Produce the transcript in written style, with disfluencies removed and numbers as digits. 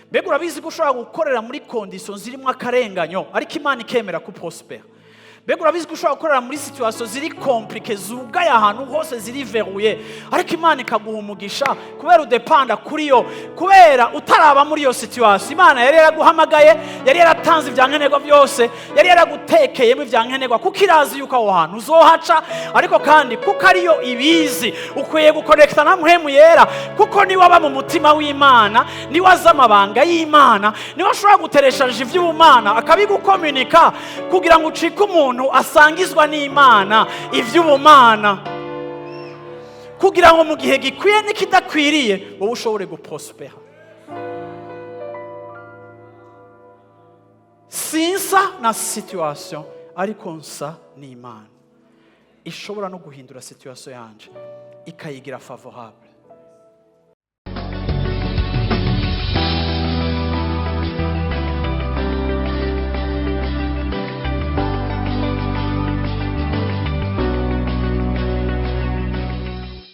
Mbega urabizi ko ushobora gukorera muri conditions zirimo akarenganyo, ariko Imana ikemera ku prospéra? Mbega urabizi ko ushobora gukorera muri situations ziri compliquées, zugaye ahantu hose, ziri verrouillées, ariko Imana ikaguha umugisha kubera udepanda kuri yo? Kubera utaraba muri iyo situation, Imana yari yaraguhamagaye, yari yaratanze ibyankenerwa byose, yari yaragutekeyemo ibyankenerwa, kuko irazi yuko aho hantu uzohaca. Ariko kandi kuko ariyo ibizi, ukwiye gukonekita na Mpwemu Yera, kuko niwe aba mu mutima w'Imana, niwe azi amabanga y'Imana, niwe ashobora gutereshaje iby'ubumana akabigukominika, kugira ngo ucike umuntu asangizwa n'Imana iby'ubumana, kugira ngo mu gihe gikwiye n'ikidakwiriye wowe ushobore guprospera. Sinsa na situation, ariko nsa n'Imana ishobora no guhindura situation yanje ikayigira favorable.